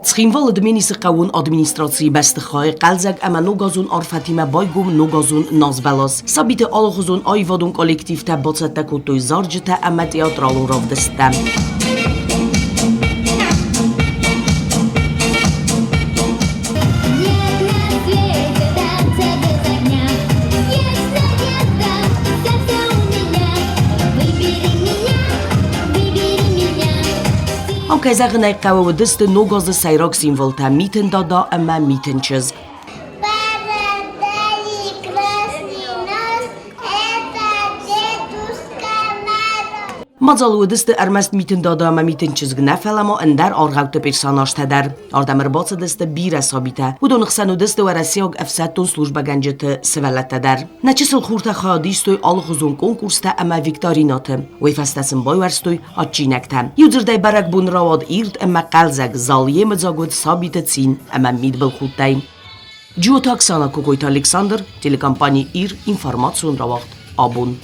Цхинвалы Дменисы хъӕууон администрацийы бӕстыхайы хъӕлдзӕг ӕмӕ ногазон арфӕтимӕ байгом ногазон назбӕлас. Сабиты алыхуызон аивадон коллективтӕ бацӕттӕ кодтой зарджытӕ ӕмӕ театралон равдысттӕ. Ам, кӕй зӕгъын ӕй хъӕуы, уыдысты Ног азы сӕйраг символтӕ Митын Дада ӕмӕ Митын чызг. Мадзалы уыдысты ӕрмӕст Митын Дада ӕмӕ Митын чызг нӕ, фӕлӕ ма ӕндӕр аргъӕутты персонажтӕ дӕр. Ардӕм ӕрбацыдысты бирӕ сабитӕ. Уыдоны хсӕн уыдысты уӕрӕсейаг ӕфсӕддон службӕгӕнджыты сывӕллӕттӕ дӕр. Нӕ чысыл хуртӕ хайад истой алыхуызон конкурстӕ ӕмӕ викторинӕты. Уый фӕстӕ сын байуӕрстой адджинӕгтӕ. Иудзырдӕй бӕрӕгбон рауад ирд ӕмӕ хъӕлдзӕг, зал йемыдзаг уыд сабиты цин ӕмӕ мидбылхудтӕй. Джиоты Оксана, Кокойты Александр, телекомпани «Ир», информацион рауагъд «Абон».